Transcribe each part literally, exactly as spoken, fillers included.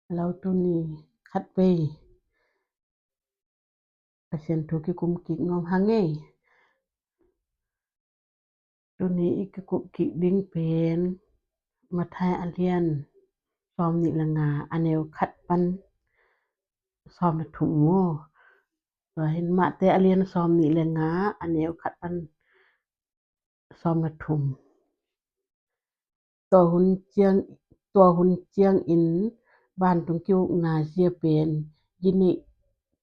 Lo tuni khat vei Pasian thu kikum kik nuam hang ei. Tuni i kikum kik ding pen Mathai a lian sawm nih le nga, a neu khat pan sawm le thum maw. Tua hi in Mathai a lian sawm nih le nga, a neu khat pan sawm le thum. Tua hun ciang, tua hun ciangin vantung ki-ukna zia pen gineih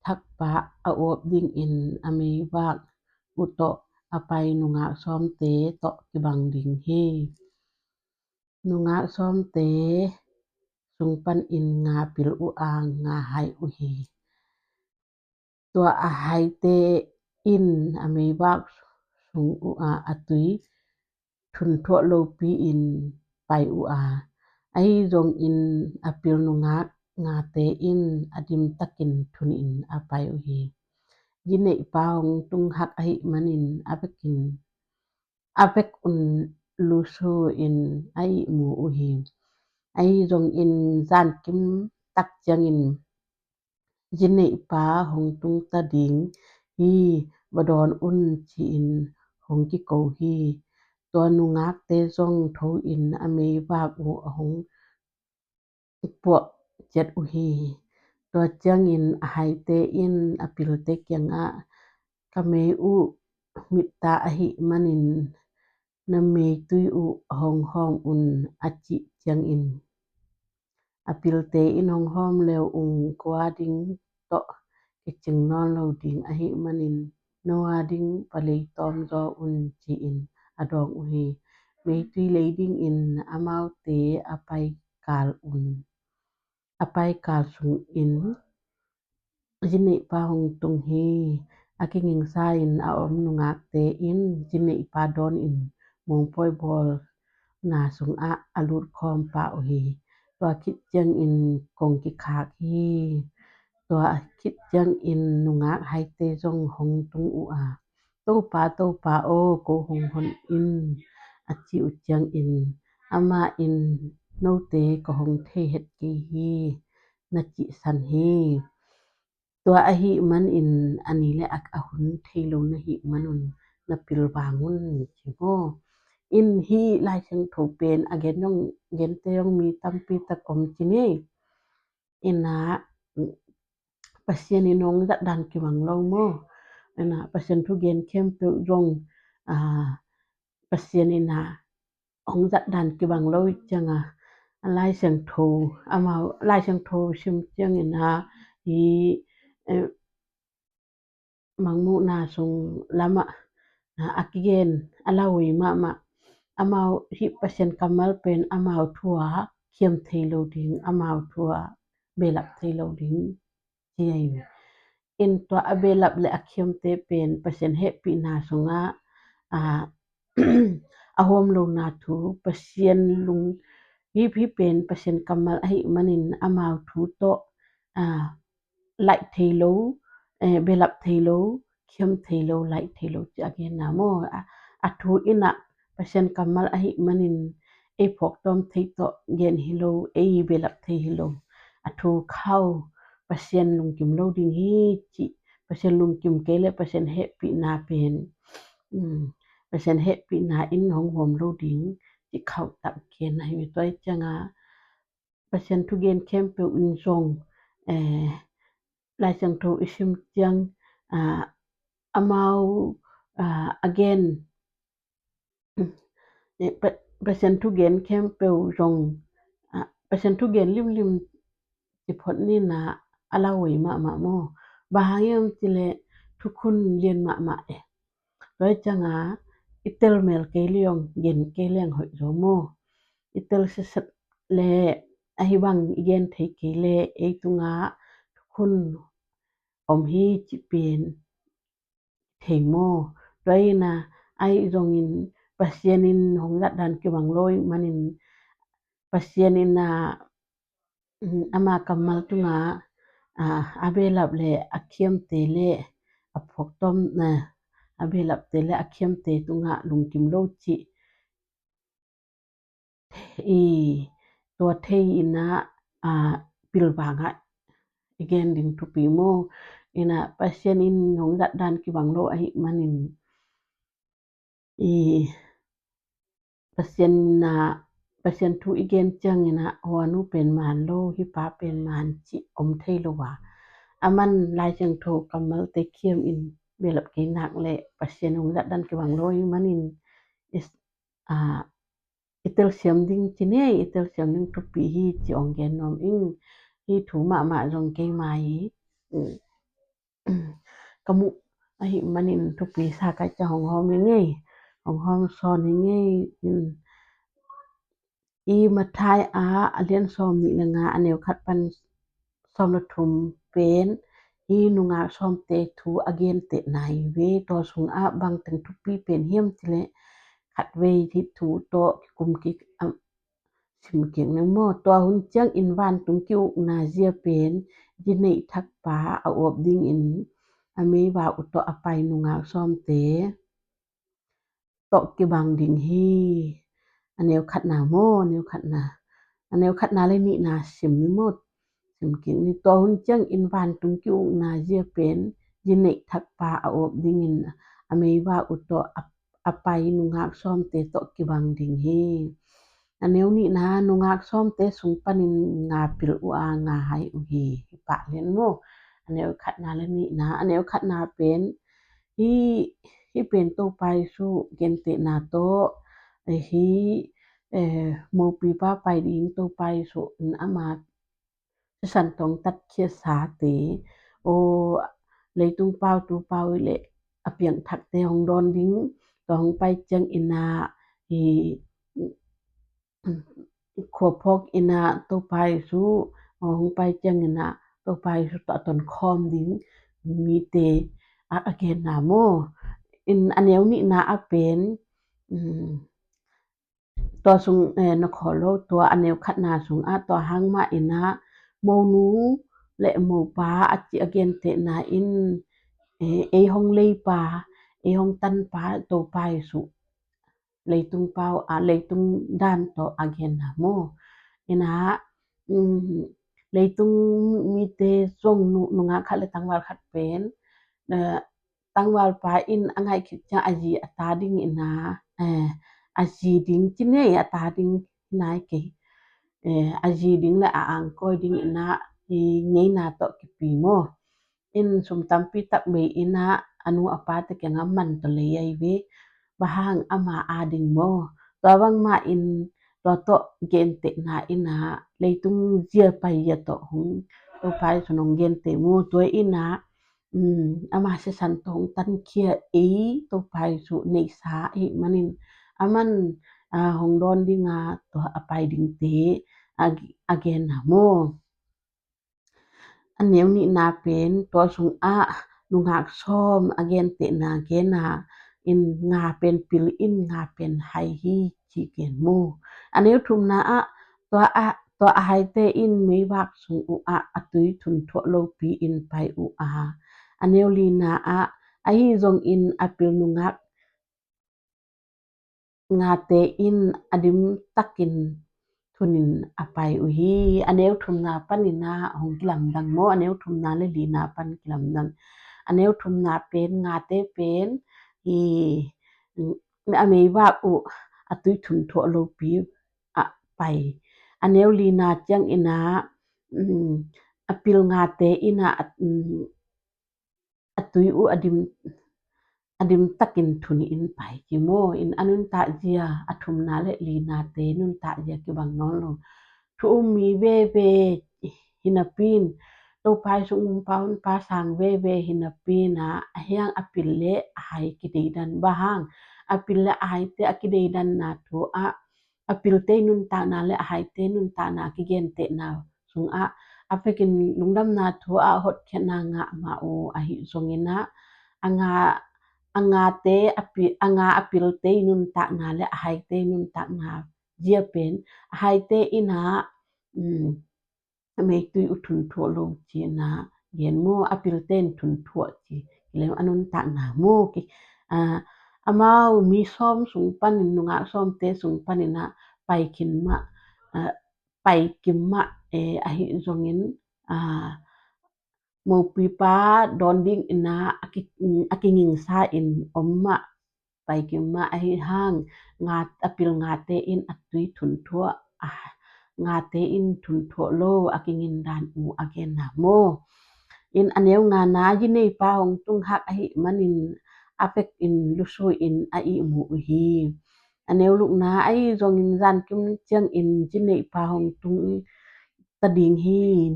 thakpa a awp dingin a meivak uh tawh a pai nungak sawmte tawh kibang ding hi. Nungak sawmte sung panin nga pil uh a, nga hai uh hi. Tua a haite in a meivak sung uh a, a tui thunthuah lopi-in pai uh a, ahi zongin a pil nungak ngate in a dimtakin thunin a pai uh hi. Gineihpa hong tung hak ahih manin a vekin, a vek un lusu in a ihmu uh hi. Ahi zongin zankim tak ciangin, gineihpa hong tungta ding hi, va dawn un, ci-in hong kiko hi. Tua nungakte zong tho-in a meivak uh a hong puah ciat uh hi. Tua ciangin a haite in a pilte kiangah, ka mei uh mitta ahih manin na meitui uh hong hawm un, a cih ciangin, a pilte in hong hawm le ung kua ding tawh kicing nawn lo ding ahih manin no a ding va lei tawm zaw un, ci-in a dawng uh hi. Meitui lei dingin amaute a pai kal un, a pai kal sungin gineihpa hong tung hi. A kigingsa-in a om nungakte in gineihpa dawnin mongpawi bawlna sungah a lut khawm pah uh hi. Tua khit ciangin kong kikhak hi. Tua khit ciangin nungak haite zong hong tung uh a, Topa, Topa aw, ko hong hon in, a ci uh ciangin amah in, note ka hong thei het kei hi, na cihsan hi. Tua ahih manin a ni le a, a hun thei lo na hih manun na pilvang un, ci maw. In hih Lai Siangtho pen a gen zong, gente zong mi tampi tak om ci ni. Ina, Pasian in hong zat dan kibang lo maw. Ina, Pasian thu gen khempeuh zong, a, Pasian ina hong zat dan kibang lo cianga, a Lai Siangtho, amau Lai Siangtho sim ciangina hi, eh, Mangmuhna sung lamah, a, a kigen a lauhuai mahmah. Amau hih Pasian kammal pen amau thu a khiam thei lo ding, amau thu a belap thei lo ding, ci ahi ve. In tua a belap le a khiamte pen Pasian hehpihna sungah, a, a huam lona thu, Pasian lung, hih, hih pen Pasian kammal ahih manin amau thu tawh, a, laih thei lo, eh, belap thei lo, khiam thei lo, laih thei lo ci a genna maw. A, a thu ina Pasian kammal ahih manin ei phawktawm thei tawh gen hi lo, ei belap thei hi lo. A thu khau Pasian lungkim lo ding hi, ci, Pasian lungkim kei le Pasian hehpihna pen, um, Pasian hehpihna in hong huam lo ding, ci khauh tak gen ahi ve. Tua hi cianga Pasian thugen khempeuh in zong, eh, Lai Siangtho i sim ciang, ah, amau, ah, a gen, eh, Pa-, Pasian thugen khempeuh zong, ah, Pasian thugen limlim ci phot nina a lauhuai mahmah maw. Bang hang hiam cih leh thukhun lian mahmah e. Tua hi cianga i tel mel kei leng, gen kei leng hoih zaw maw. I tel sitset le ahi bang i gen thei kei le ei tungah thukhun om hi cih pen thei maw. Tua ina ahi zongin Pasian in hong zat dan kibang lo ahih manin Pasian ina, um, ama kammal tungah, a, a belap le a khiamte le a phawktawm, a, a belapte le a khiamte tungah lungkim lo cih i tua thei ina, a, pil bangah i gen ding thupi maw. Ina Pasian in hong zat dan kibang lo ahih manin i Pasian na Pasian thu i gen ciangin ah hua nu pen man lo, hi pa pen man cih om thei lo a. A man Lai Siangtho kammalte khiam in behlap kei nak le Pasian hong zat dan kibang lo ahih manin i telsiam ding ci nei, i telsiam ding thupi hi ci ong gen nuam ing. Hi thu mahmah zong kei mai hi. Ka muh ahih manin thupi sa kai ca hong hawm hi ngei, hong hawm sawn hi ngei. I Matthai a a lian sawm nih le nga a neu khat pan sawm le thum pen i nungak sawmte thu a gentehna hi ve. Tua sungah bangteng thupi pen hiam cileh khatvei hi thu tawh kikum kik a sim kik ning maw. Tua hun ciangin vantung ki-ukna zia pen zi neih thakpa a awp dingin a meivak uh tawh a pai nungak sawmte tawh kibang ding hi. A neu khatna maw, a neu khatna, a neu khatna le nihna sim ni maw. Sim kik ni. Tua hun ciangin vantung ki-ukna zia pen zi neih thakpa a awp dingin a meivak uh tawh a a pai nungak sawmte tawh kibang ding hi. A neu nihna, nungak sawmte sung panin nga pil uh a nga hai uh hi. Hi pah lian maw. A neu khatna le nihna, a neu khatna pen hi, hi pen Topa Jesu gentehna tawh hi. Mopipa pai ding Topa Jesu in ama sisan tawh hong tatkhiat sate, aw, leitung pau tu pau i leh a piangthakte hong dawn ding. Tua hong pai ciangin ah i khuaphawk in ah Topa Jesu, aw, hong pai ciangin ah Topa Jesu tawh a tonkhawm ding mite a, a genna maw. In a neu nihna a pen tua sung na khawl lo, tua a neu khatna sungah tua hang mah in ah monu le mopa a ci a gentehna in ei hong leipa, ei hong tanpa Topa Jesu leitung pau a, leitung dan tawh a genna maw. In ah leitung mite zong nungak khat le tangval khat pen tangvalpa in a ngaih khit ciang a zi a ta ding in ah a zi ding ci nei, a ta ding nai kei, a zi ding le a angkawi ding in ah i ngeina tawh kipi maw. In sum tampi tak bei in ah a nu a pate kiangah man tawh lei ahi ve. Bang hang? Ama a ding maw. Tua bangmah in tua tawh gentehna in ah leitung zia pai zia tawh hong Topa Jesu hong genteh maw. Tua in ah ama sisan tawh hong tankhia ei Topa Jesu neihsa ahih manin a man hong dawn dinga tua a pai dingte a genna maw. A neu nihna pen tua sungah nungak sawm a gentehna genna in nga pen pil in nga pen hai hi ci gen maw. A neu thumna ah tua a, tua a haite in meivak sung uh ah a tui thunthuah lopi in pai uh a. A neu lina ah ahi zongin a pil nungak ngate in a dim takin thunin a pai uh hi. A neu thumna panin ah hong kilamdang maw. A neu thumna le lina pan kilamdang. A neu thumna pen ngate pen i a meivak uh a tui thunthuah lopi a pai. A neu lina ciangin ah a pil ngate in ah a tui uh a dim, a dim takin thunin pai ci maw. In a nuntak zia a thumna le linate nuntak zia kibang nawn lo. Thu um mi veve hi napi in, Topa Jesu um pa hun pa sang veve hi napi in ah a hiang a pil le a hai kideidan. Bang hang? A pil le a haite a kideidanna thu ah a pilte nuntakna le a haite nuntakna kigentehna sungah a pekin lungdamna thu ah hotkhiatna ngah mah uh ahi zongin ah a nga, a ngate a pi, a nga a pilte nuntakna le a haite nuntakna zia pen a haite in ah a meitui uh thunthuah lo ci in ah gen maw. A pilte in thunthuah ci. Kilem a nuntakna maw ki, amau mi sawm sung panin, nungak sawmte sung panin ah pai kim mah, pai kim mah eh, ahi zongin, ah, mopipa dawn ding ina a ki, a kingingsa in om mah, pai kim mah ahi hang, nga, a pil ngate in a tui thunthuah, a ngate in thunthuah lo a kingin dan uh a genna maw. In a neu ngana, zineipa hong tung hak ahi manin a pek in lusui in a ihmu uh hi. A neu lukna, ahi zongin zan kim ciangin zineipa hong tung ta ding hi,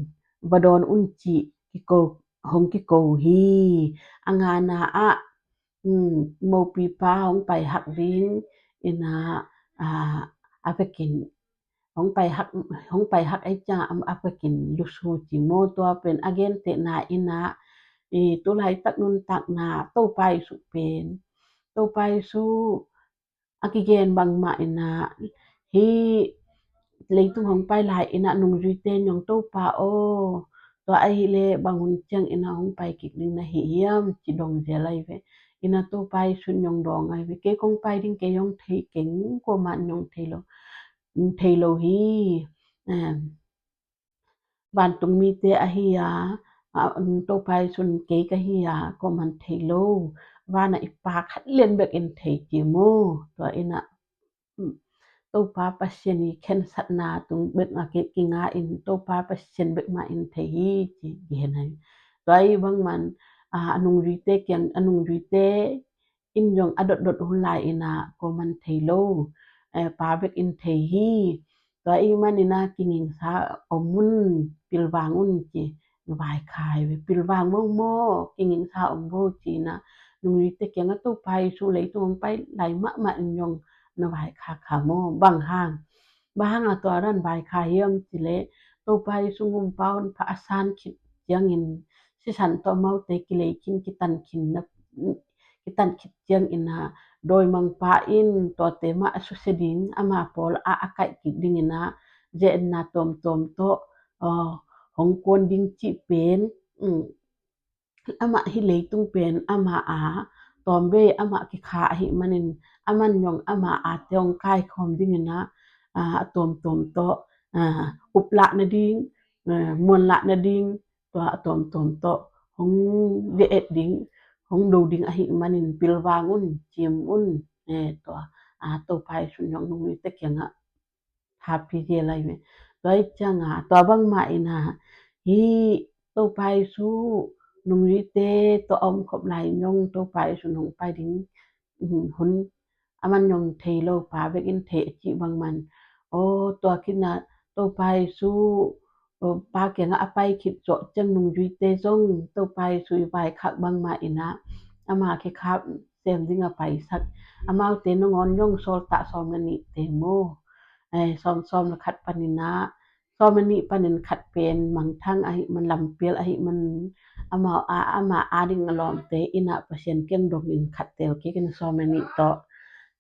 va dawn un cih kiko, hong kiko hi. A ngana ah, um, mopipa hong pai hak ding ina, ah, a vekin hong pai hak, hong pai hak ei ciang a vekin lusu ci maw. Tua pen a gentehna ina, i tulaitak nuntakna Topa Jesu pen, Topa Jesu a kigen bangmah ina, hi leitung hong pai lai ina nungzuite in zong Topa aw, tua ahih leh bang hun ciang ina hong pai kik ding na hi hiam ci dong zel ahi ve. Ina Topa Jesu in zong dong ahi ve, kei kong pai ding kei zong thei keng, kuamah in zong thei lo, thei lo hi. Em, vantung mite ahi a, a, um, Topa Jesu in kei ka hi a, kuamah in thei lo. Van a i Pa khat lian bek in thei ci maw. Tua ina, um, Topa Pasian i khensatna tung bek a ki, kinga in Topa Pasian bek mah in thei hi ci, kihen ahi. Tua i bangmah in, a, a nungzuite kiang, a nungzuite in zong a dotdot hun lai ina kuamah in thei lo, eh, Pa bek in thei hi. Tua i man ina kingingsa om un, pilvang un ci, vaikhak ve. Pilvang mong maw, kingingsa om bo ci ina nungzuite kiang a Topa Jesu leitung hong pai lai mahmah in zong na vaikhak kha maw. Bang hang, bang hang a tua dan vaikhak hiam ci leh, Topa Jesu gumpa honpa a san khit ciangin sisan tawh amaute kilei khin, kitan khin na, kitan khit ciang ina dawimangpa in tuate mah a susia ding, ama pawl a, a kaih kik ding ina ze-etna tuamtuam tawh, aw, hong kuan ding cih pen, um, amah hi leitung pen amah a tawmvei amah kikha ahi manin, aman zong amah a te hong kaikhawm ding ina, a, a tuamtuam tawh, a, uplahna ding, a, muanlahna ding, tua a tuamtuam tawh hong ze-et ding, hong do ding ahi manin pilvang un, cim un, e, tua, a, Topa Jesu in zong nungzuite kiangah thapi zel ahi ve. Tua i cianga, tua bangmah ina, hi Topa Jesu nungzuite tawh a omkhop lai in zong Topa Jesu in hong pai ding, um, hun aman zong thei lo, Pa bek in thei a cih bangmah in. Aw, tua kina Topa Jesu, aw, Pa kiangah a pai khit zawh ciang nungzuite zong Topa Jesu i vaikhak bangmah ina, ama kikhap sem ding a paisak. Amaute nangawn zong sawltak sawm le nihte maw. Eh, sawm, sawm le khat pan ina, sawm le nih panin khat pen mangthang ahi man, lampial ahi man, amau a, ama a ding a lawmte ina Pasian kiang dongin khat tel kik in sawm le nih tawh,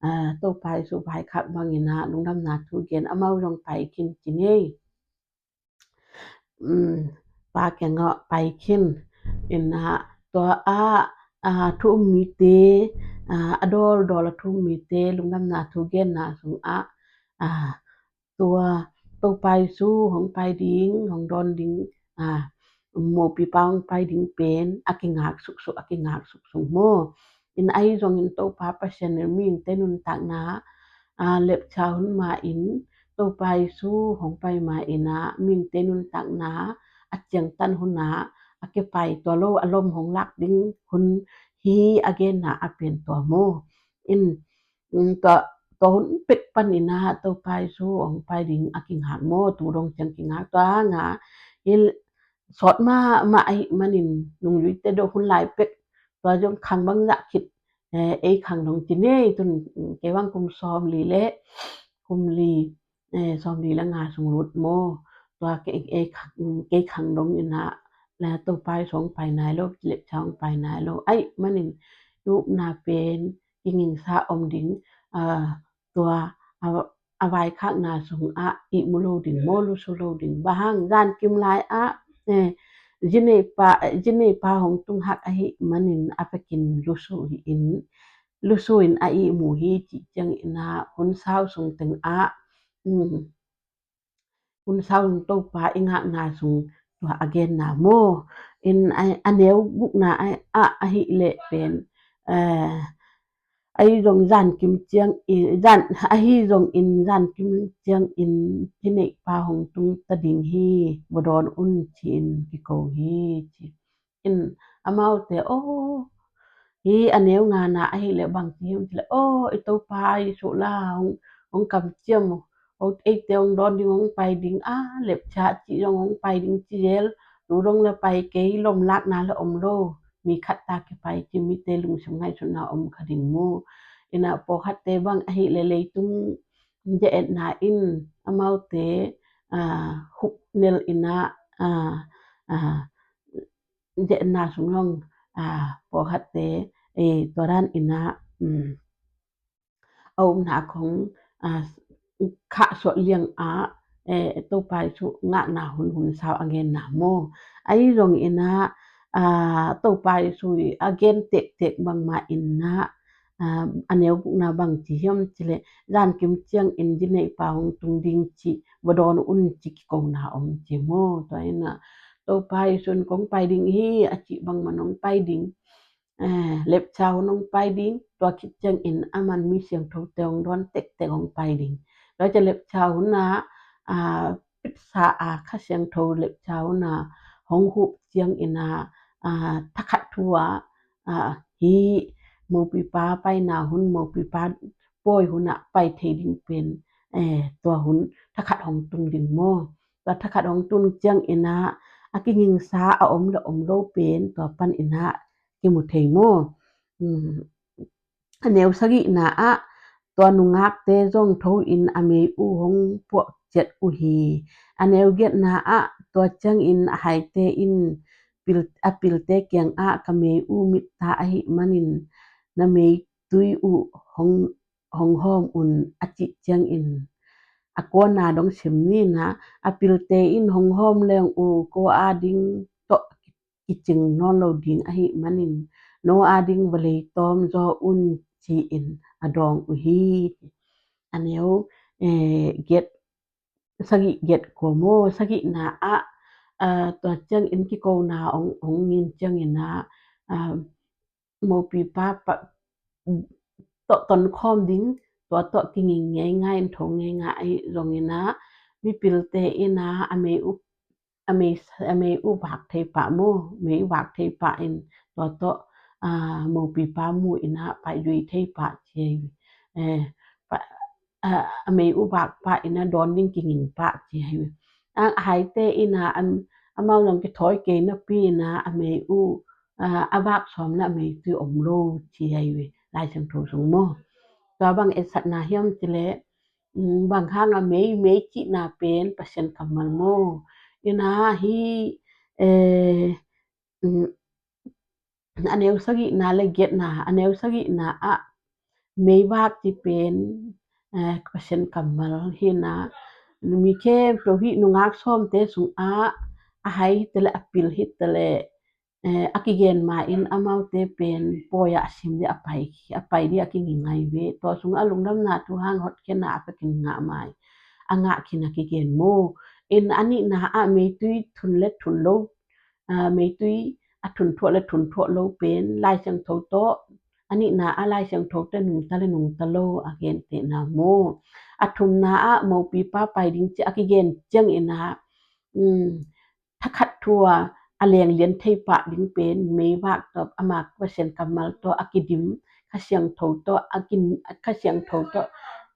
a, Topa Jesu vaikhak bang ina lungdamna thu gen, amau zong pai khin ci ngei. Um, Pa kiangah pai khin ina tua a, a, thu um mite, a, a dawldawl a thu um mite lungdamna thu genna sungah, a, tua Topa Jesu hong pai ding, hong dawn ding, a, mopipa hong pai ding pen a kingak suksuk, a kingak suksuk maw. In ahi zongin Topa Pasian in mihingte nuntakna, a, lepcha hun ma in, Topa Jesu hong pai ma ina mihingte nuntakna a ciangtan huna a kipai tua lo a lom hong lak ding hun hi a genna a pen tua maw. In, um, tua, tua hun pek pan ina Topa Jesu hong pai ding a kingak maw, tu dong ciang kingak tua nga, hi sawt mahmah ahi manin nungzuite dawh hun lai pek, tua zong khang bang zah khit, eh, ei khang dong ci nei tun, um, kei bang kum sawm li le, kum li, eh, sawm li le nga sung lut maw. Tua kei, ei khang, um, kei khang dong ina, la Topa Jesu hong pai nai lo, lepcha hong pai nai lo. Ahi manin, i upna pen, kingingsa om ding, a, tua, a, a vaikhakna sungah ihmu lo ding maw, lusu lo ding. Bang hang zan kim lai ah, eh, zineipa, zineipa hong tung hak ahi manin a pekin lusu hi in, lusu in a ihmu hi cih ciang ina hun sau sung teng ah, um, hun sau Topa i ngakna sung tua a genna maw. In a, a neu gukna a, a, ahih leh pen, eh, ahi zong zankim ciangin, zan, ahi zongin zankim ciangin ci neihpa hong tung ta ding hi, va dawn un ci-in kiko hi ci. In amaute, aw, hi a neu ngana ahih leh bang ci hiam cih leh, aw, i Topa Jesuh la hong, hong kamciam, hong, eite hong dawn ding, hong pai ding, a, lepcha cih zong hong pai ding ci zel, tu dong le pai kei, lom lakna le om lo, mi khat ta kipai ci, mite lungsim ngaihsutna om kha ding mu. Ina pawlkhatte bang ahih leh leitung ze-etna in amaute, a, hupnel ina, a, a, ze-etna sung long, a, pawlkhatte, e, tua dan ina, um, a upna khong, a, khahsuah liang a, e, Topa Jesuh ngakna hun, hun sau a genna maw. Ahi zong ina, a, Topa Jesuh a gen tektek bangmah ina, a, a neu gukna bang ci hiam cih leh, zankim ciangin ci neihpa hong tung ding ci, va dawn un ci kikona om ci maw. Tua ina, Topa Jesuh in kong pai ding hi a cih bangmah hong pai ding. Eh, lepcha hun hong pai ding, tua khit ciangin aman mi siangthote hong dawn tektek hong pai ding. Tua ciang lepcha hun a, a, pitsa a, Kha Siangtho lepcha hun a hong hup ciangin a, a, thakhat thu a, a, hi mopipa paina hun, mopipa pawi hun a pai thei ding pen, eh, tua hun thakhat hong tung ding maw. Tua thakhat hong tung ciangin a, a kigingsa a om le om lo pen tua panin a kimu thei maw. Um, a neu sagihna ah, tua nungakte zong tho in a mei uh hong puah ciat uh hi. A neu giatna ah, tua ciangin a haite in pil, a pilte kiangah, ka mei uh mitta ahih manin na meitui uh hong, hong hawm un a cih ciangin a kuana dong sim ni na, a pilte in hong hawm leng uh ko ading tawh kicing nawn lo ding ahih manin no ading va lei tawm zaw un ci-in a dawng uh hi. A neu, eh, giat, sagih giat kua maw, sagihna ah, ah, tua ciangin kikona hong, hong ngin ciangin ah, ah, mopipa pa, tawh tonkhawm ding, tua tawh kinging ngeingai in tho ngeingai ahi zongin ah, mipilte in ah, a mei uh, a mei, a mei uh vak thei pah maw, mei uh vak thei pah in, tua tawh, ah, mopipa mu in ah, pai zui thei pah ci hi. Eh, pa, ah, a mei uh vak pah in ah, dawn ding kinging pah ci hi. A, a haite in ah, am, amau zong kithawi kei napi in ah, a mei uh, ah, a vak sawm le a meitui om lo ci hi. Lai Siangtho sung maw. Tua bang etsakna hiam cih leh, um, bang hang a mei, mei cihna pen Pasian kammal maw. In ah hi, eh, um, a neu sagihna le giatna, a neu sagihna ah mei vak cih pen, eh, Pasian kammal hi na, mi khempeuh hi nungak sawmte sungah, a hai hi ta leh, a pil hi ta leh, eh, a kigen ma in amaute pen pawi ah a sim ding a pai, a pai ding a kinging ngai ve. Tua sungah lungdamna thu hang hotkhiatna a ka kingah mai. A ngah khin a kigen maw. In a nihna ah meitui thun le thun lo, ah, meitui a thun thuah le thun thuah lo pen Lai Siangtho tawh, a nihna ah Lai Siangtho tawh nungta le nungta lo a gentehna maw. A thumna ah mopipa pai ding ci a kigen ciangin ah, um, thakhat thu a a lenglian thei pah ding pen mei vak tawh, ama Pasian kammal tawh a kidim, Kha Siangtho tawh a kin, Kha Siangtho tawh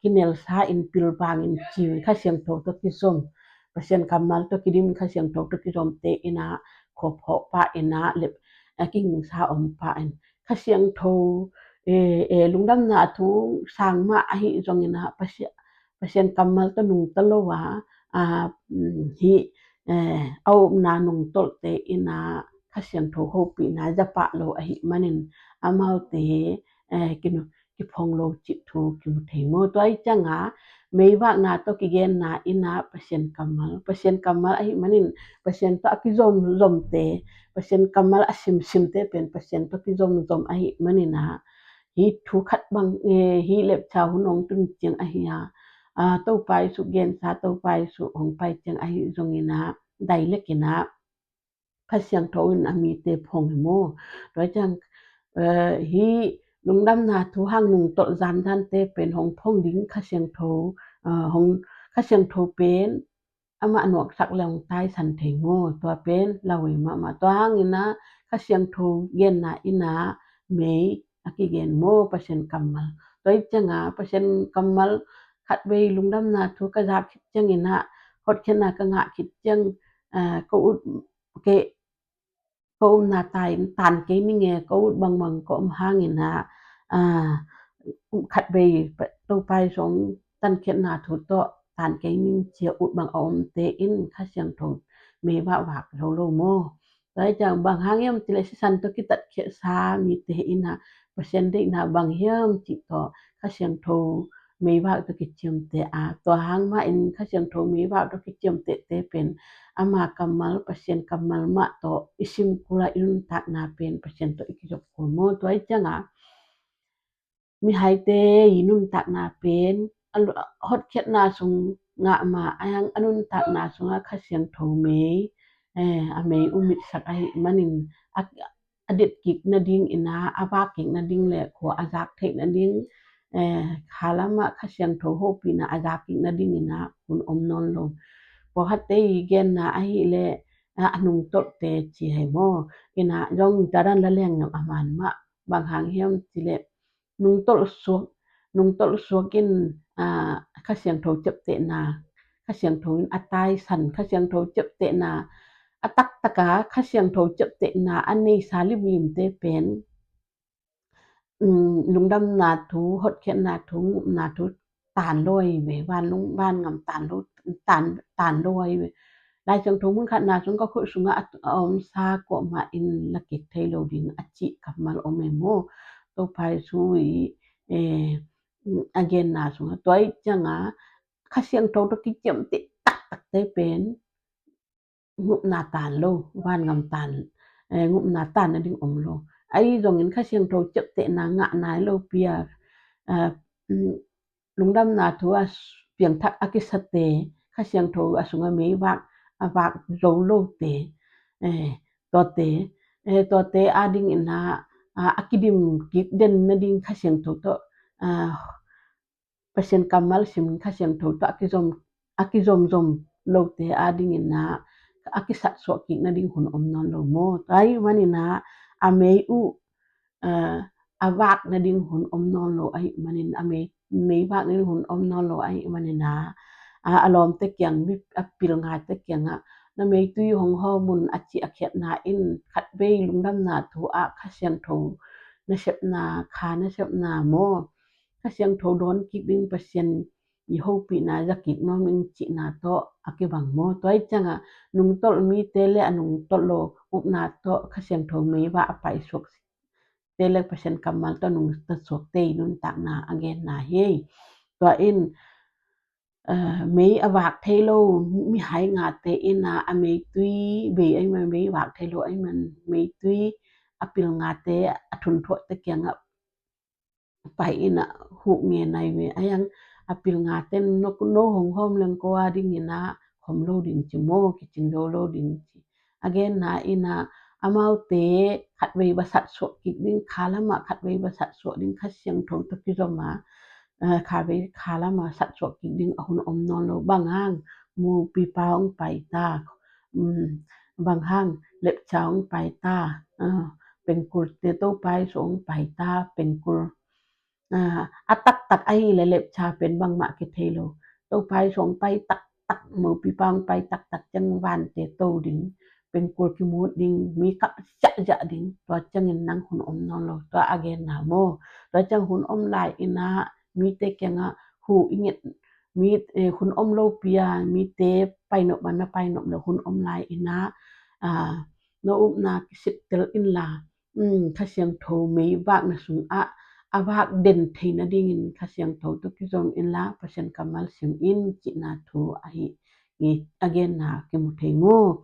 kinelsa in pilvang in ci, Kha Siangtho tawh kizom, Pasian kammal tawh kidim, Kha Siangtho tawh kizomte in ah khuaphawh pah in ah lep, a kingingsa om pah in, Kha Siangtho, eh, eh, lungdamna thu sang mah ahi zongin ah Pasian, Pasian kammal tawh nungta lo a, a, um, hi, eh, a upna nungtolhte in ah Kha Siangtho hopihna za pah lo ahih manin amaute, eh, kinu, kiphong lo cih thu kimu thei maw. Tua ahih ciangin mei vakna tawh kigenna in ah Pasian kammal, Pasian kammal ahih manin Pasian tawh a kizom zomte, Pasian kammal a sim simte pen Pasian tawh kizom zom ahih manin ah, hi thu khat bang, eh, hi lepcha hun hong tun ciang ahi a, Topa Jesu gensa, Topa Jesu hong pai ciang ahi zongin ah, dailek in ah Kha Siangtho in a mite phong hi maw. Tua ciang hih lungdamna thu hang nungtolh zanzante pen hong phong ding Kha Siangtho, hong Kha Siangtho pen amah nuaksak le hong taisan thei maw. Tua pen lauhuai mahmah. Tua hangin ah Kha Siangtho genna in ah mei a kigen maw, Pasian kammal. Tua hi ciang ah Pasian kammal khatvei lungdamna thu ka zak khit ciangin ah, hotkhiatna ka ngah khit ciang, ka ut kei, ka umna tan kei ning e, ka ut bangbang ka om hangin ah, khatvei Topa Jesu tankhiatna thu tawh tan kei ning ci-a ut bang a omte in Kha Siangtho meivak vak zo lo maw. Tua hi ciang bang hang hiam cih leh sisan tawh kitatkhiatsa mite in ah Pasian deihna bang hiam cih tawh Kha Siangtho meivak tawh kiciamteh a, tua hang mah in Kha Siangtho meivak tawh kiciamtehte pen ama kammal, Pasian kammal mah tawh i sim kul a, i nuntakna pen Pasian tawh i kizop kul maw. Tua hi ciang ah mihaite i nuntakna pen a hotkhiatna sung ngah mah a, a nuntakna sungah Kha Siangtho mei a mei umitsak ahih manin a a det kik nading in ah, a vak kik nading le khua a zak theih nading, kha lamah Kha Siangtho hopihna a zak kik nading in ah hun om nawn lo. Pawlkhatte i genna ahih leh a nungtolhte ci hi maw. In ah zong dadan la leng ngam a man mah, bang hang hiam cih leh nungtolh suak, nungtolh suak in Kha Siangtho ciaptehna, Kha Siangtho in a taisan, Kha Siangtho ciaptehna a taktak a, Kha Siangtho ciaptehna a neisa limlimte pen lungdamna thu, hotkhiatna thu, ngupna thu tan lo ahi ve, van lung van ngam tan lo, tan, tan lo ahi ve. Lai Siangtho mun khatna sung ka khut sungah a omsa kuamah in la kik thei lo ding a cih kammal om e maw. Topa Jesu i a genna sungah tua hi ciang ah Kha Siangtho tawh kiciamteh taktakte pen ngupna tan lo, van ngam tan, ngupna tan nading om lo. Ahi zongin Kha Siangtho ciaptehna ngah nai lo pi a, lungdamna thu a piangthak a kisate, Kha Siangtho a sungah meivak a vak zo lote, tuate, tuate ading in ah a kidim kik den nading Kha Siangtho tawh Pasian kammal sim, Kha Siangtho tawh a kizom, a kizomzom lote ading in ah a kisatsuah kik nading hun om nawn lo maw. Tua ahih manin ah a mei uh a vak nading hun om nawn lo ahih manin, a mei, mei vak nading hun om nawn lo ahih manin ah a lawmte kiang, a pilngate kiangah na meitui hong hawm un a cih a khiatna in khatvei lungdamna thu ah Kha Siangtho nasepna, kha nasepna maw, Kha Siangtho dawn kik ding, Pasian i hopihna za kik nuam ing cihna tawh a kibang maw. Tua hi ciang ah nungtolh mite le a nungtolh lo upna tawh Kha Siangtho meivak a paisuak te le Pasian kammal tawh nungta suakte i nuntakna a genna hi. Tua in mei a vak thei lo mihai ngate in ah a meitui bei ahih man, mei vak thei lo ahih man, meitui a pilngate, a thunthuahte kiangah pai in ah huh ngen ahi ve. A yang a pilngate no, no hong hawm leng ko ading in ah khom lo ding ci maw, kicing zo lo ding ci. A genna in ah amaute khatvei va satsuah kik ding, kha lamah khatvei va satsuah ding, Kha Siangtho tawh kizom a, khatvei kha lamah satsuah kik ding a hun om nawn lo. Bang hang, mupipa hong pai ta, bang hang, lepcha hong pai ta, pengkulte Topa Jesu hong pai ta, pengkul a taktak ahih leh lepcha pen bangmah kithei lo. Topa Jesu hong pai taktak, mupipa hong pai taktak ciang vante to ding, pengkul kimut ding, mi kap ziahziah ding, tua ciangin nang hun om nawn lo, tua a genna maw. Tua ciang hun om lai in ah mite kiangah huh i nget, mi, hun om lo pi a mite painop man na painop lo, hun om lai in ah na upna kisittel inla, Kha Siangtho meivak na sungah a vak den thei nadingin Kha Siangtho tawh kizom inla, Pasian kammal sim in cihna thu ahi, a genna kimu thei maw.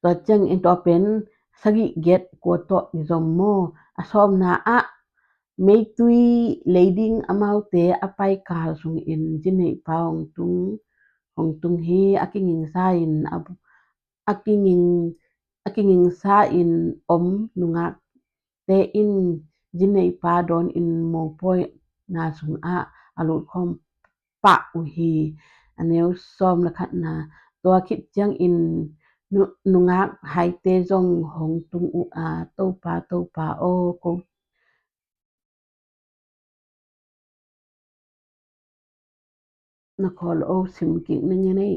Tua ciangin tua pen sagih giat kua tawh i zom maw. A sawmna ah Meitui lei ding amaute a pai kal sungin zi neihpa hong tung, hong tung hi. A kingingsa in a, a kinging, a kingingsa in om nungakte in zi neihpa dawnin mopawina sungah a lutkhawm pah uh hi. A neu sawm le khatna, tua khit ciangin nu-, nungak haite zong hong tung uh a, Topa, Topa aw, ko na khawl o sim kik na nge nei,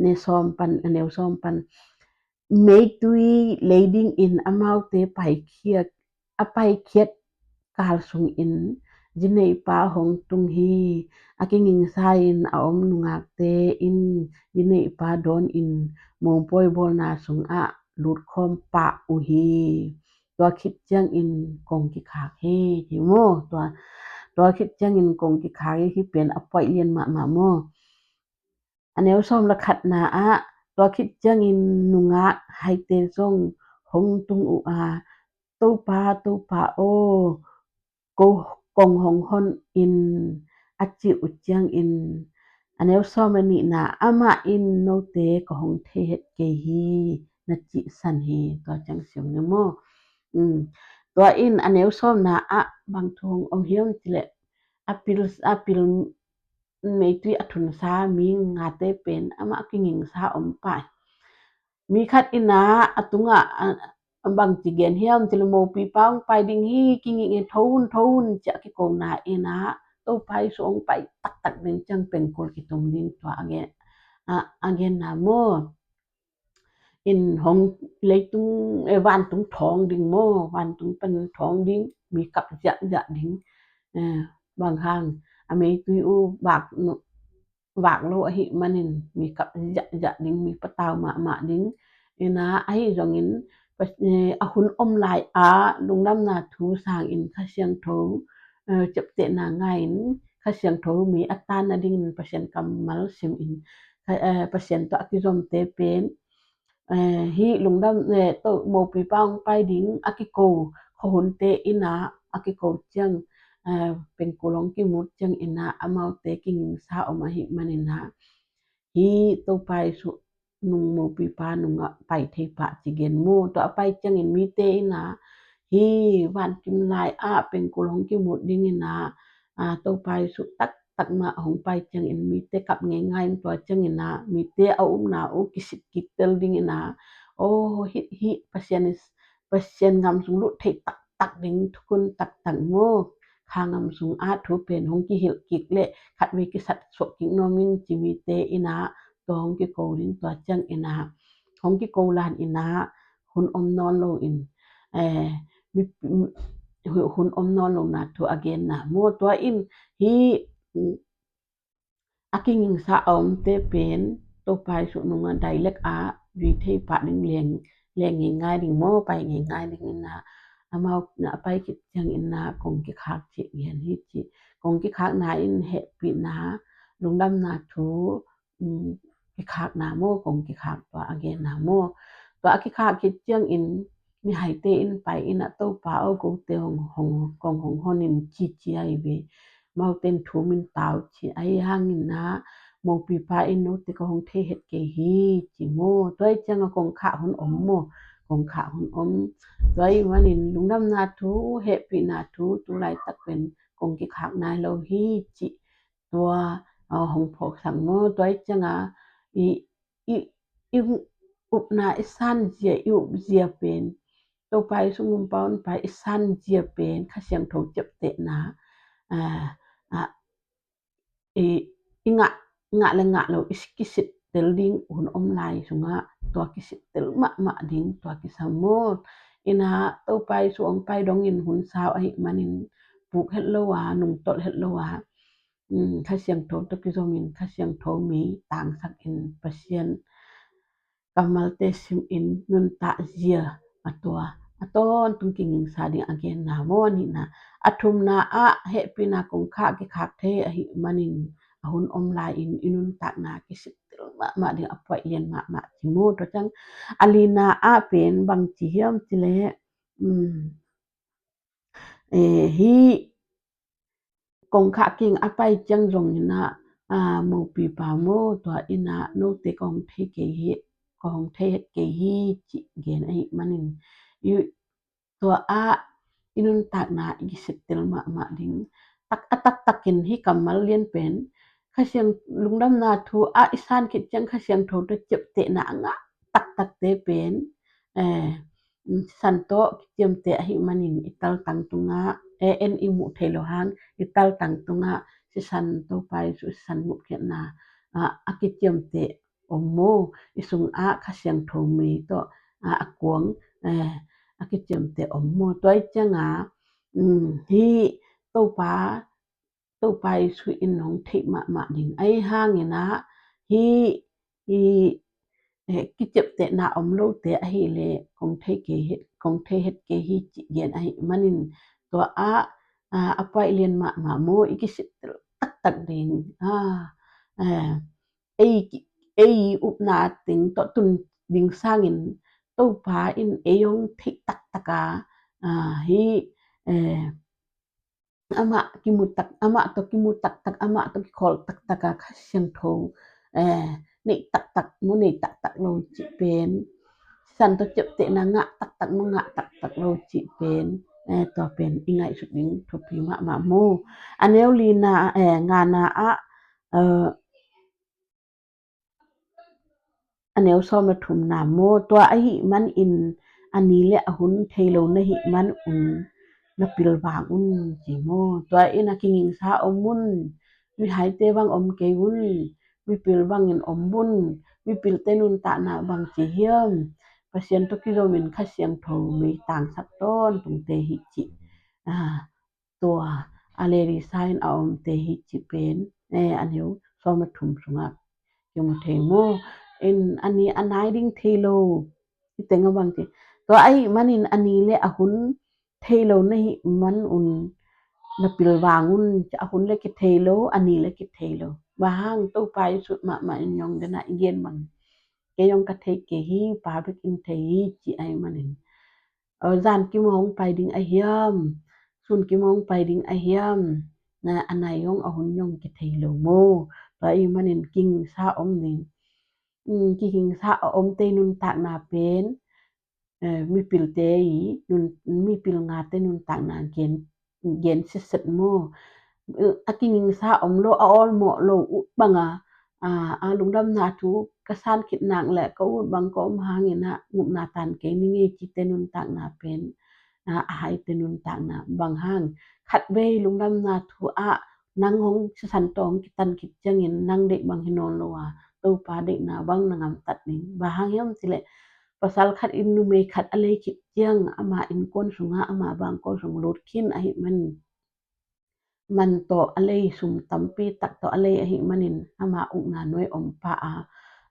ne sawm pan, a neu sawm pan. Meitui lei dingin amaute paikhiat, a paikhiat kal sungin zi neihpa hong tung hi. A kingingsa in a om nungakte in zi neihpa dawnin mopawi bawlna sungah lutkhawm pah uh hi. Tua khit ciangin kong kikhak hi, hi maw. Tua, tua khit ciangin kong kikhak hi, hih pen a paih lian mahmah maw. A neu sawm le khatna ah, tua khit ciangin nungak haite zong hong tung uh a, Topa, Topa aw, ko, kong hong hon in, a cih uh ciangin, a neu sawm le nihna, amah in note ka hong thei het kei hi, na cihsan hi. Tua ciang sim ni maw. Um, tua in a neu sawmna ah bang thu hong om hiam cih leh, a pil, a pil meitui a thunsa mi ngate pen amah kingingsa om pah. Mi khat in ah a tungah, a, a bangci gen hiam cih leh, mopipa hong pai ding hi, kinging e, tho un, tho un, ci-a kikona in ah, Topa Jesu hong pai taktak ding ciang pengkul kitum ding, tua a gen, a, a genna maw. In hong leitung, eh, vantung thawng ding maw, vantung pan thawng ding, mi kap ziahziah ding. Eh, bang hang, a meitui uh vak, vak lo ahih manin mi kap ziahziah ding, mi patau mahmah ding. In ah, ahi zongin, eh, a hun om lai ah lungdamna thu sangin Kha Siangtho, eh, ciaptehna ngai-in, Kha Siangtho mi a tan nadingin Pasian kammal simin, Kha, eh, Pasian tawh a kizomte pen, eh, hih lungdam, eh, tawh mopipa hong pai ding a kiko, khuahunte in ah a kiko ciang, eh, pengkul hong kimut ciangin ah amaute kingingsa om ahih manin ah, hih Topa Jesu nung, mopipa nungah pai thei pah ci gen maw. Tua a pai ciangin mite in ah, hih vankim lai ah pengkul hong kimut dingin ah, ah, Topa Jesu taktak mah hong pai ciangin mite kap ngeingai in, tua ciangin ah mite a upna uh kisit kik tel dingin ah, aw, hih, hih Pasian is, Pasian gam sung lut thei taktak ding, thukhun taktak maw. Kha gam sung ah thu pen hong kihilh kik leh khatvei kisat suak kik nuam ing ci mite in ah, tua hong kiko ding, tua ciangin ah hong kiko lan in ah, hun om nawn lo in, eh, mi, mi, hun om nawn lo na thu a genna maw. Tua in hih, mm, a kingingsa a omte pen Topa Jesu nungah direct ah zui thei pah ding, leng, leng ngeingai ding maw, pai ngeingai ding in ah, amau na a pai khit ciangin ah kong kikhak cih gen hi ci. Kong kikhakna in hehpihna, lungdamna thu, um, kikhakna maw, kong kikhak, tua a genna maw. Tua a kikhak khit ciangin mihaite in pai in ah, Topa aw, kote hong, hong, kong hong hon in, ci ci ahi ve. Amaute in thum in, tau ci, ahi hangin ah mopipa in note ka hong thei het kei hi, ci maw. Tua hi ciang a kongkhak hun om maw, kongkhak hun om. Tua ahih manin lungdamna thu, hehpihna thu, tu laitak pen kong kikhak nai lo hi, ci, tua, ah, hong phawksak maw. Tua hi ciang a i, i, i upna, i sanzia, i upzia pen, Topa Jesu nung pau in pai, i sanzia pen Kha Siangtho ciaptehna, ah, ah, i, i ngah, ngah le ngah lo, i kisit tel ding hun om lai sungah tua kisit tel mahmah ding, tua kisam maw. In ah Topa Jesu hong pai dongin hun sau ahih manin puk het lo a, nungtolh het lo a, um, Kha Siangtho tawh kizomin Kha Siangtho mi tangsakin Pasian kammalte simin nuntak zia a tua, a tawntung kingingsa ding a genna maw, a nihna. A thumna ah hehpihna kongkhak kikhak thei ahih manin a hun om lai-in i nuntakna kisit tel mahmah ding a paih lian mahmah ci maw. Tua ciang a lina ah pen bang ci hiam cih leh, um, eh, hih kongkhak kiang a pai ciang zongin ah, aa, mopipa maw, tua in ah note kong thei kei hi, kong thei het kei hi cih gen ahih manin, i, tua ah i nuntakna i kisittel mahmah ding. Tak, a taktakin hih kammal lian pen Kha Siang lungdamna thu ah i san khit ciang Kha Siangtho tawh ciaptehna a ngah taktakte pen, eh, sisan tawh kiciamteh ahih manin i taltang tungah, eh, en i muh theih loh hang i taltang tungah sisan, Topa Jesuh sisan gupkhiatna, ah, a kiciamteh om maw, i sungah Kha Siangtho mei tawh, ah, a kuang, eh, a kiciamteh om maw. Tua ahih ciangah, um, hih Topa, Topa Jesuh in hong theih mahmah ding ahih hangin ah, hih, hih, eh, kiciaptehna om lote ahih leh kong thei kei het, kong thei het kei hi cih gen ahih manin, tua ah, ah, a paih lian mahmah maw, i kisittel taktak ding. Ah, eh, ei, ei upna teng tawh tun ding sangin Topa in ei hong theih taktak a, ah, hih, eh, amah kimu tak, amah tawh kimu taktak, amah tawh kikhawl taktak a Kha Siangtho, eh, neih taktak maw, neih taktak lo cih pen, sisan tawh ciaptehna ngah taktak maw, ngah taktak lo cih pen, eh, tua pen i ngaihsut ding thupi mahmah maw. A neu lina, eh, ngana ah, eh, a neu sawm le thumna maw, tua ahih manin a ni le a hun thei lo na hih manun na pilvang un ci maw. Tua in a kingingsa om un, mihaite bang om kei un, mipil bangin om un, mipilte nuntakna bang ci hiam, Pasian tawh kizomin Kha Siangtho mei tangsak tawntungte hi cih. Ah, tua a lelisa in a omte hi cih pen, eh, a neu sawm le thum sungah kimu thei maw. In a ni a nai ding thei lo, i teng a bang ci. Tua ahih manin a ni le a hun thei lo na hih manun na pilvang un, a hun le kithei lo, a ni le kithei lo. Bang hang, Topa Jesuh mahmah in hong dena i gen bang, kei hong ka thei kei hi, Pa bek in thei hi cih ahih manin, zan kim hong pai ding a hiam, sun kim hong pai ding a hiam, na a nai hong a hun hong kithei lo maw. Tua ahih manin kingingsa om ding. Um, kingingsa a omte nuntakna pen, eh, mipilte i nun, mipil ngate nuntakna gen, gen sitset maw. Eh, a kingingsa om lo, a awlmawh lo uh banga, a, a lungdamna thu ka san khit nak le ka ut bang ka om hangin ah gupna tan kei ni ngei cite nuntakna pen, a, a haite nuntakna bang hang. Khatvei lungdamna thu ah nang hong sisan tawh hong kitan khit ciangin nang deih bang hi nawn lo a, Topa deihna bang na ngamtat ding. Bang hang hiam cih leh pasal khat in numei khat a lei khit ciang ama innkuan sungah ama bangkua sung lut khin ahih man, man tawh a lei, sum tampi tak tawh a lei ahih manin ama ukna nuai om pah a,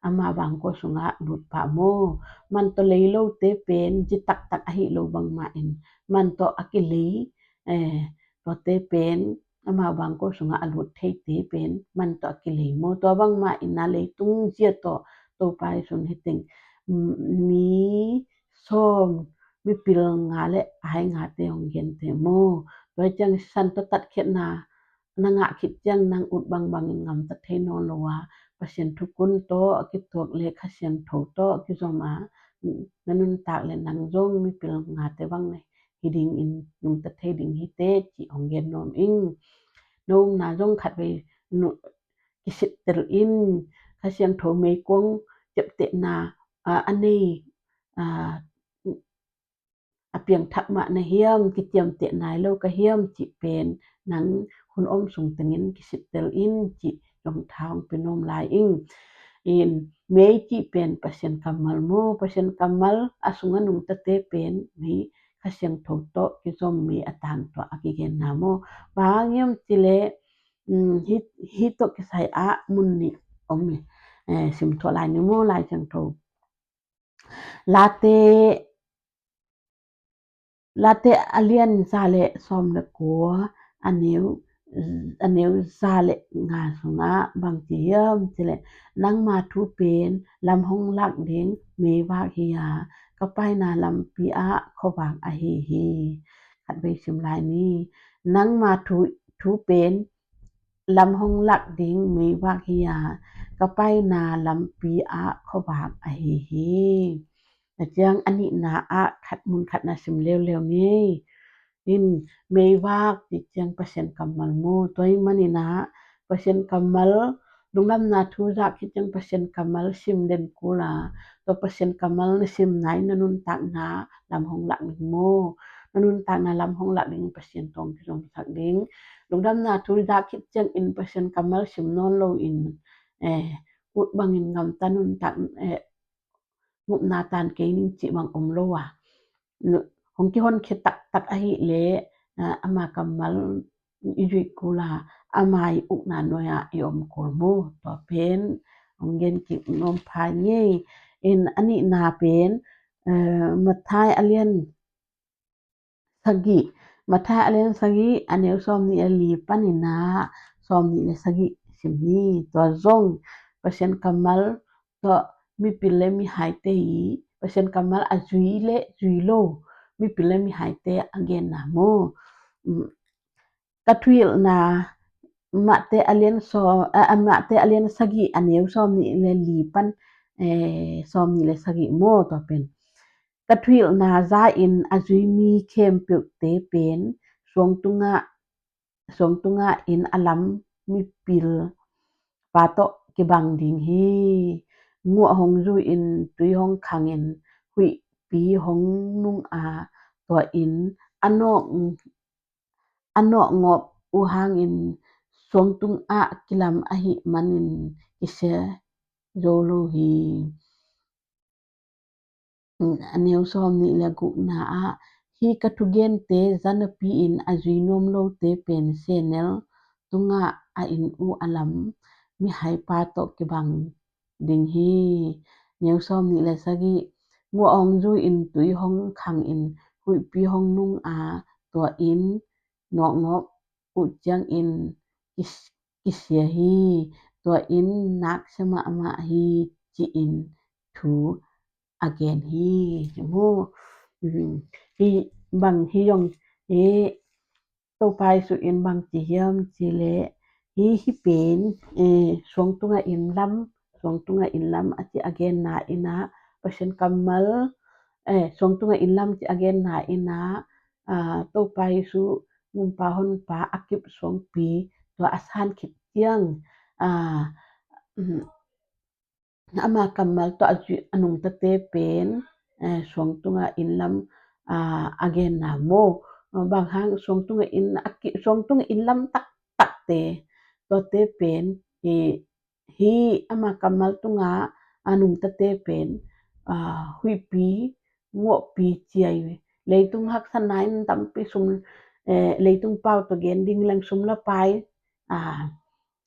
ama bangkua sungah lut pah maw. Man tawh lei lote pen zi taktak ahi lo bangmah in man tawh a kilei, eh, tuate pen ama bangkua sungah a lut theite pen man tawh a kilei maw. Tua bangmah in a leitung zia tawh Topa Jesuh in hi teng, mm, mi sawm, mipil nga le a hai ngate hong gente maw. Tua ciang sisan tawh tatkhiatna na ngah khit ciang nang ut bangbangin ngamta thei nawn lo a, Pasian thukhun tawh a kituak le Kha Siangtho tawh a kizom a, na nuntak le nang zong mipil ngate bang na hi dingin nungta thei ding hi teh cih hong gen nuam ing. Na upna zong khatvei nu, kisittel in, Kha Siangtho meikuang ciaptehna, a, a nei, a, a piangthak mah na hiam, kiciamteh nai lo ka hiam cih pen nang hun om sung tengin kisittel in cih zong tha hong pia nuam lai ing. In, mei cih pen Pasian kammal maw, Pasian kammal a sungah nungtate pen mei, Kha Siangtho tawh kizom mei a tangtuah a kigenna maw. Bang hang hiam cih leh, um, hih, hih tawh kisai ah mun nih om hi. Eh, simthuah lai ni maw, Lai Siangtho. Late, Late a lian za le sawm le kua, a neu, a neu za le nga sungah bang ci hiam cih leh, nangma thu pen lam hong lak ding meivak hi a, ka paina lampi ah khuavak ahi hi. Khatvei sim lai ni. Nangma thu thu pen lam hong lak ding meivak hi a, ka paina lampi ah khuavak ahi hi. Tua ciang a nihna ah khat mun khat na sim leuleu ni. In meivak cih ciang Pasian kammal maw, tua ahih manin ah Pasian kammal, lungdamna thu zak khit ciang Pasian kammal sim den kul a, tua Pasian kammal na simna in na nuntakna lam hong lak ding maw, na nuntakna lam hong lak ding, Pasian tawh kizomsak ding. Lungdamna thu zak khit ciangin Pasian kammal sim nawn loin, eh, ut bangin gamta nuntak, eh, ngupna tan kei ning cih bang om lo a, hong kihonkhia taktak ahih leh, ah, ama kammal i zuih kul a, ama i ukna nuai ah i om kul maw. Tua pen hong gen kik nuam pha ing ei. In a nihna pen, eh, Matthai a lian sagih, Matthai a lian sagih, a neu sawmnih le li panin ah sawmnih le sagih sim ni. Tua zong Pasian kammal tawh mipil le mihaite i, Pasian kammal a zui le zui lo mipil le mihaite a genna maw. Um, ka thuhilhna Matthai a lian sawm, a, a Matthai a lian sagih, a neu sawmnih le li pan, eh, sawmnih le sagih maw, tua pen. Ka thuhilhna za-in a zui mi khempeuhte pen suang tungah, suang tungah inn a lam mipil pa tawh kibang ding hi. Nguah hong zui-in tui hong khangin huihpi hong nung a, tua inn a nawk, a nawkngawp uh hangin suang tungah kilam ahih manin kisia zo lo hi. A neu sawmnih le gukna ah, hih ka thugente za napi-in a zui nuam lote pen sehnel tungah a inn uh a lam mihaipa tawh kibang ding hi. Neu sawmnih le sagih, nguah hong zui-in tui hong khangin huihpi hong nung a, tua inn nawkngawp uh ciangin kis-, kisia hi. Tua inn naksia mahmah hi, ci-in thu a gen hi. Hi mu, hi bang hi zong, hi Topa Jesu in bang ci hiam cih leh, hi, hi pen, eh, suang tungah inn lam, suang tungah inn lam a ci a genna in ah, Pasian kammal, eh, suang tungah inn lam ci a genna in ah, ah, Topa Jesu nungpa honpa a kip suangpi, tua a san khit ciang, ah, ama kammal tawh a zui a nungtate pen, eh, suang tungah inn lam, ah, a genna maw. Bang hang suang tungah inn a ki, suang tungah inn lam taktakte, tuate pen, eh, hi ama kammal tungah a nungtate pen, ah, huihpi nguahpi ci a hi. Leitung haksatna in tampi sum, eh, leitung pau tawh gen ding leng sum le pai, ah,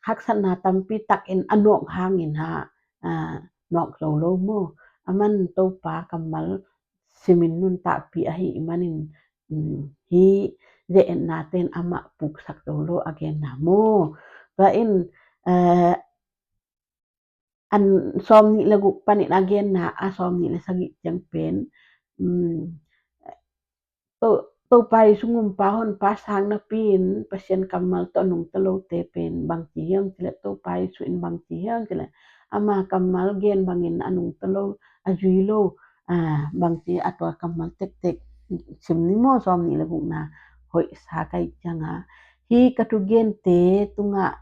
haksatna tampi takin a nawk hangin ah, ah, nawk zo lo maw. Aman Topa kammal simin nuntakpih ahih manin, um, hi ze-etnate in amah puksak zo lo a genna maw. Tua in, eh, a sawmnih le guk panin a genna, a sawmnih le sagih ciang pen, um, To, Topa Jesu nungpa honpa sang napi-in Pasian kammal tawh nungta lote pen bang ci hiam cih leh, Topa Jesu in bang ci hiam cih leh, ama kammal gen bangin a nungta lo, a zui lo, ah, bang ci a, tua kammal tektek sim ni maw, sawmnih le gukna hoih sa ka hih ciangah. Hi ka thugente tungah,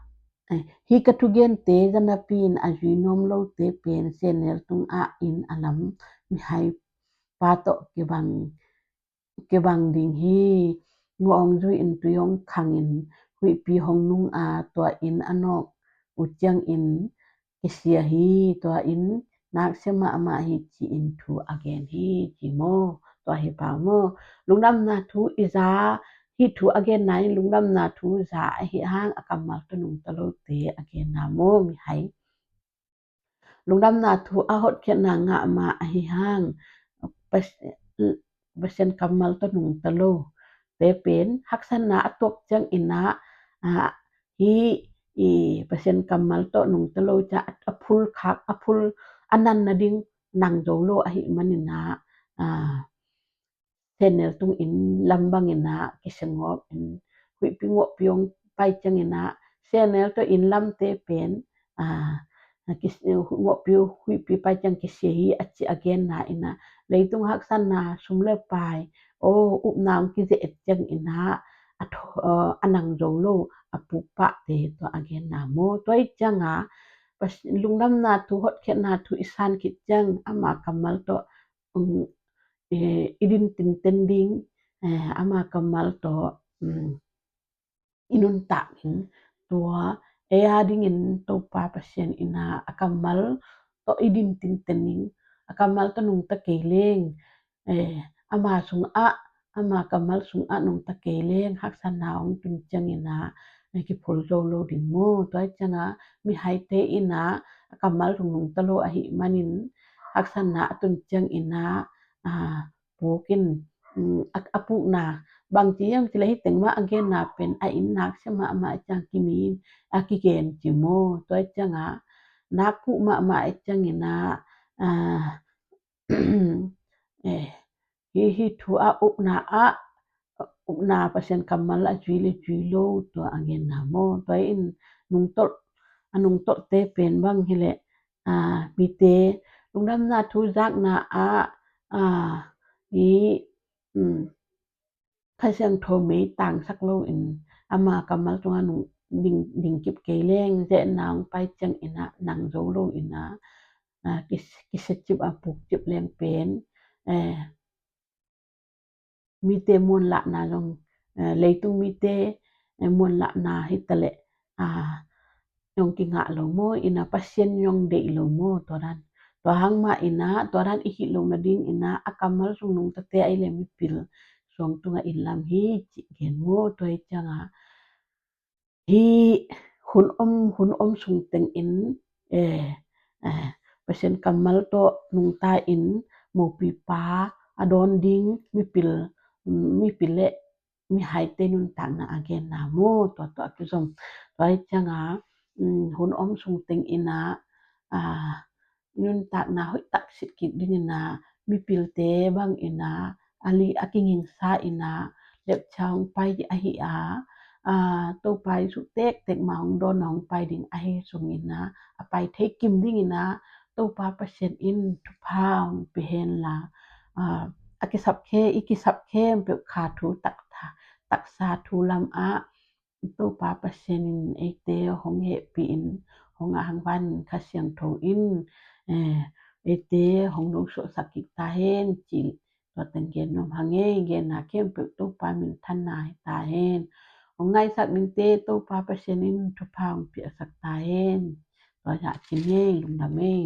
eh, hi ka thugente za napi-in a zui nuam lote pen sehnel tungah inn a lam mihaipa tawh kibang kibang ding hi. Nguah hong zui-in tui hong khangin huihpi hong nung a, tua inn a nawk uh ciangin kisia hi. Tua inn naksia mahmah hi, ci-in thu a gen hi, ci maw. Tua hi pah maw. Lungdamna thu i za, hih thu a genna in lungdamna thu za ahi hang, a kammal tawh nungta lote a genna maw, mihai. Lungdamna thu a hotkhiatna ngah mah ahi hang, Pas-, Pasian kammal tawh nungta lote pen haksatna a tuak ciangin ah, ah, hi, i, Pasian kammal tawh nungta lo ciang a phul khak, a phul a nan nading nang zo lo ahih manin ah, ah, sehnel tung inn lam bangin ah kisia ngawp in, huihpi nguahpi hong pai ciangin ah, sianel tawh inn lamte pen, a, a, ki, huihpi, huihpi pai ciang kisia hi a ci a genna in ah, leitung haksatna sum le pai, o, upna hong kizeh et ciangin ah, a, tho, a, a nang zo lo a puk pahte tua a genna maw. Tua hi ciangah, Pas-, lungdamna thu, hotkhiatna thu i san khit ciang, ama kammal tawh, um, eh, i din tinten ding, eh, ama kammal tawh, um, i nuntak ding. Tua, ei a dingin Topa Pasian in ah a kammal tawh i din tinten ding, a kammal tawh nungta kei leng, eh, ama sungah, ama kammal sungah nungta kei leng haksatna hong tun ciangin ah, eh, kiphul zo lo ding maw. Tua hi ciangah mihaite in ah a kammal sung nungta lo ahih manin haksatna a tun ciangin ah, a, puk in, um, a, a pukna bangci hiam cih leh hih teng mah a genna pen a innak sia mahmah ciang kimi in a kigen ci maw. Tua hi ciangah nak puk mahmah hi ciangin ah, a, eh, hih, hih thu ah upna ah, upna Pasian kammal a zui le zui lo tua a genna maw. Tua in nungtolh, a nungtolhte pen bang hi leh, a, mite lungdamna thu zakna ah, a, hih, um, Kha Siangtho mei tangsak loin ama kammal tungah nung ding, ding kip kei leng, zehna hong pai ciangin ah nang zo loin ah, a, kis-, kisia cip a puk cip leng pen, eh, mite muanlahna zong, eh, leitung mite, eh, muanlahna hi ta leh, a, zong kingah lo maw, in ah Pasian zong deih lo maw, tua dan. Tua hang mah in ah, tua dan i hih loh nadingin ah, a kammal sung nungtate ahih leh mipil suang tungah inn lam hi cih gen maw. Tua hi ciangah, hih hun om, hun om sung tengin, eh, eh, Pasian kammal tawh nungta in mopipa a dawn ding mipil, mipil le mihaite nuntakna a genna maw, tua tawh a kizom. Tua hi ciangah, um, hun om sung tengin ah, a, nuntakna hoih tak sit kik dingin ah, mipilte bangin ah, a li a kingingsa in ah, lepcha hong pai ding ahi a, a, Topa Jesu tektek mah hong dawn hong pai ding ahi sungin ah, a pai thei kim dingin ah, Topa Pasian in thupha hong pia hen la, a, a kisap khe, i kisap khempeuh kha thu tak tha, taksa thu lam ah, Topa Pasian in eite hong hehpih in, hong a hang van Kha Siangtho in, eh, eite hong nosuahsak kik ta hen, cih tua teng gen nuam hang ei. Genna khempeuh Topa minthanna hi ta hen. Hong ngaihsak mite Topa Pasian in thupha hong piaksak ta hen. Tua zah cih ei, lungdam ei.